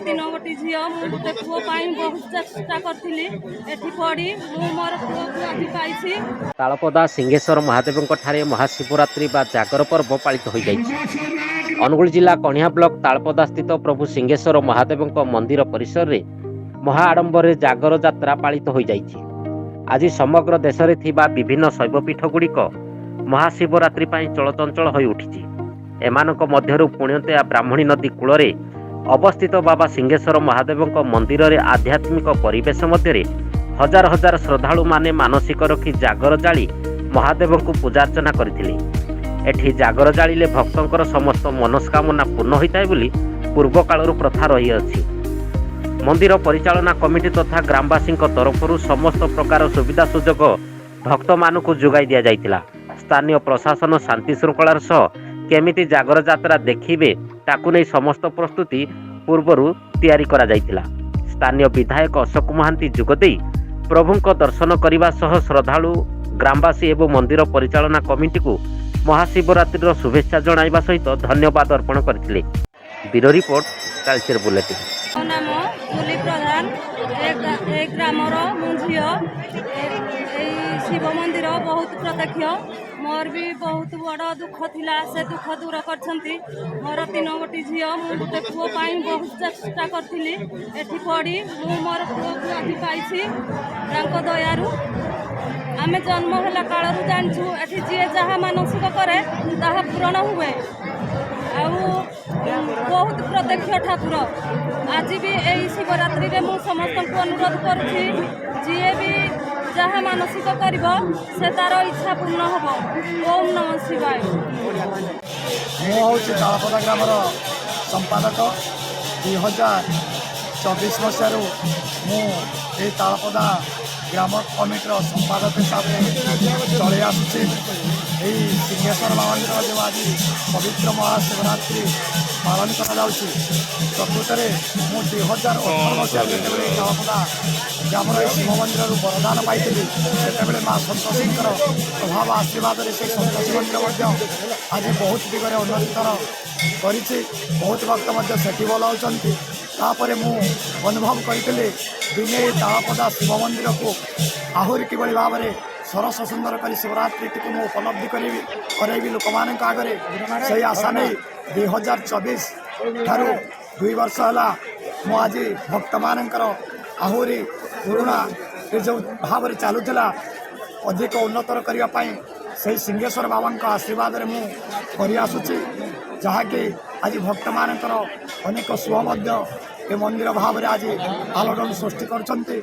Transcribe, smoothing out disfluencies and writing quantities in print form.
ତିନି ଗୋଟି ଝିଅ, ମୁଁ ଗୋଟେ ପୁଅ ପାଇଁ ବହୁତ ଚେଷ୍ଟା କରିଥିଲି। ଏଠି ପଢ଼ି ମୁଁ ମୋର ପୁଅକୁ ଆଜି ପାଇଛି। ତାଳପଦା ସିଂହେଶ୍ୱର ମହାଦେବଙ୍କ ଠାରେ ମହାଶିବରାତ୍ରି ବା ଜାଗର ପର୍ବ ପାଳିତ ହୋଇଯାଇଛି। ଅନୁଗୁଳ ଜିଲ୍ଲା କଣିହାଁ ବ୍ଲକ ତାଳପଦା ସ୍ଥିତ ପ୍ରଭୁ ସିଂହେଶ୍ୱର ମହାଦେବଙ୍କ ମନ୍ଦିର ପରିସରରେ ମହା ଆଡମ୍ବରରେ ଜାଗର ଯାତ୍ରା ପାଳିତ ହୋଇଯାଇଛି। ଆଜି ସମଗ୍ର ଦେଶରେ ଥିବା ବିଭିନ୍ନ ଶୈବପୀଠଗୁଡ଼ିକ ମହାଶିବରାତ୍ରି ପାଇଁ ଚଳଚଞ୍ଚଳ ହୋଇ ଉଠିଛି। ଏମାନଙ୍କ ମଧ୍ୟରୁ ପୁଣ୍ୟତୋୟା ବ୍ରାହ୍ମଣୀ ନଦୀ କୂଳରେ ଅବସ୍ଥିତ ବାବା ସିଂହେଶ୍ୱର ମହାଦେବଙ୍କ ମନ୍ଦିରରେ ଆଧ୍ୟାତ୍ମିକ ପରିବେଶ ମଧ୍ୟରେ ହଜାର ହଜାର ଶ୍ରଦ୍ଧାଳୁମାନେ ମାନସିକ ରଖି ଜାଗର ଜାଳି ମହାଦେବଙ୍କୁ ପୂଜାର୍ଚ୍ଚନା କରିଥିଲେ। ଏଠି ଜାଗର ଜାଳିଲେ ଭକ୍ତଙ୍କର ସମସ୍ତ ମନସ୍କାମନା ପୂର୍ଣ୍ଣ ହୋଇଥାଏ ବୋଲି ପୂର୍ବକାଳରୁ ପ୍ରଥା ରହିଅଛି। ମନ୍ଦିର ପରିଚାଳନା କମିଟି ତଥା ଗ୍ରାମବାସୀଙ୍କ ତରଫରୁ ସମସ୍ତ ପ୍ରକାର ସୁବିଧା ସୁଯୋଗ ଭକ୍ତମାନଙ୍କୁ ଯୋଗାଇ ଦିଆଯାଇଥିଲା। ସ୍ଥାନୀୟ ପ୍ରଶାସନ ଶାନ୍ତି ଶୃଙ୍ଖଳାର ସହ କେମିତି ଜାଗର ଯାତ୍ରା ଦେଖିବେ, ତାକୁ ନେଇ ସମସ୍ତ ପ୍ରସ୍ତୁତି ପୂର୍ବରୁ ତିଆରି କରାଯାଇଥିଲା। ସ୍ଥାନୀୟ ବିଧାୟକ ଅଶୋକ ମହାନ୍ତି ଯୋଗ ଦେଇ ପ୍ରଭୁଙ୍କ ଦର୍ଶନ କରିବା ସହ ଶ୍ରଦ୍ଧାଳୁ, ଗ୍ରାମବାସୀ ଏବଂ ମନ୍ଦିର ପରିଚାଳନା କମିଟିକୁ ମହାଶିବରାତ୍ରିର ଶୁଭେଚ୍ଛା ଜଣାଇବା ସହିତ ଧନ୍ୟବାଦ ଅର୍ପଣ କରିଥିଲେ। Bureau report, Talcher bulletin. ମୋ ନାମ ଜୁଲି ପ୍ରଧାନ। ଏ ଗ୍ରାମର ମୁଁ ଝିଅ। ଏଇ ଶିବ ମନ୍ଦିର ବହୁତ ପ୍ରତ୍ୟକ୍ଷ। ମୋର ବି ବହୁତ ବଡ଼ ଦୁଃଖ ଥିଲା, ସେ ଦୁଃଖ ଦୂର କରିଛନ୍ତି। ମୋର ତିନି ଗୋଟି ଝିଅ, ମୁଁ ଗୋଟେ ପୁଅ ପାଇଁ ବହୁତ ଚେଷ୍ଟା କରିଥିଲି। ଏଠି ପଢ଼ି ମୁଁ ମୋର ପୁଅକୁ ଆଜି ପାଇଛି ତାଙ୍କ ଦୟାରୁ। ଆମେ ଜନ୍ମ ହେଲା କାଳରୁ ଜାଣିଛୁ, ଏଠି ଯିଏ ଯାହା ମାନସିକ କରେ ତାହା ପୂରଣ ହୁଏ। ଆଉ ବହୁତ ପ୍ରତ୍ୟକ୍ଷ ଠାକୁର। ଆଜି ବି ଏଇ ଶିବରାତ୍ରିରେ ମୁଁ ସମସ୍ତଙ୍କୁ ଅନୁରୋଧ କରୁଛି, ଯିଏ ବି ଯାହା ମାନସିକ କରିବ, ସେ ତାର ଇଚ୍ଛା ପୂର୍ଣ୍ଣ ହେବ। ଓମ୍ ନମଃ ଶିବାୟ। ମୁଁ ହେଉଛି ତାଳପଦା ଗ୍ରାମର ସମ୍ପାଦକ। 2024 ମସିହାରୁ ମୁଁ ଏହି ତାଳପଦା ଗ୍ରାମ କମିଟିର ସମ୍ପାଦକ ହିସାବରେ ଚଳେଇ ଆସୁଛି। ଏହି ସିଂହେଶ୍ୱର ବାବାଙ୍କର ଯେଉଁ ଆଜି ପବିତ୍ର ମହାଶିବରାତ୍ରି ପାଳନ କରାଯାଉଛି, ପ୍ରକୃତରେ ମୁଁ 2018 ମସିହାରେ ଯେତେବେଳେ ଏହି ତାଳପଦା ଗ୍ରାମର ଏହି ଶିବ ମନ୍ଦିରରୁ ବରଦାନ ପାଇଥିଲି, ସେତେବେଳେ ମା ସନ୍ତୋଷୀଙ୍କର ପ୍ରଭାବ ଆଶୀର୍ବାଦରେ ସେହି ସନ୍ତୋଷୀ ମନ୍ଦିର ମଧ୍ୟ ଆଜି ବହୁତ ଦିଗରେ ଉନ୍ନତିତର କରିଛି। ବହୁତ ଭକ୍ତ ମଧ୍ୟ ସେଠି ବୋଲାଉଛନ୍ତି। ତାପରେ ମୁଁ ଅନୁଭବ କରିଥିଲି, ଦିନେ ଏହି ତାଳପଦା ଶିବ ମନ୍ଦିରକୁ ଆହୁରି କିଭଳି ଭାବରେ ସରସ ସୁନ୍ଦର କରି ଶିବରାତ୍ରିଟିକୁ ମୁଁ ଉପଲବ୍ଧି କରିବି, କରାଇବି ଲୋକମାନଙ୍କ ଆଗରେ। ସେଇ ଆଶା ନେଇ 2024 ଠାରୁ 2 ବର୍ଷ ହେଲା ମୁଁ ଆଜି ଭକ୍ତମାନଙ୍କର ଆହୁରି ପୁରୁଣା ଏ ଯେଉଁ ଭାବରେ ଚାଲୁଥିଲା, ଅଧିକ ଉନ୍ନତର କରିବା ପାଇଁ ସେଇ ସିଂହେଶ୍ୱର ବାବାଙ୍କ ଆଶୀର୍ବାଦରେ ମୁଁ କରିଆସୁଛି, ଯାହାକି ଆଜି ଭକ୍ତମାନଙ୍କର ଅନେକ ସୁଅ ମଧ୍ୟ ଏ ମନ୍ଦିର ଭାବରେ ଆଜି ଆଲୋଡ଼ନ ସୃଷ୍ଟି କରୁଛନ୍ତି।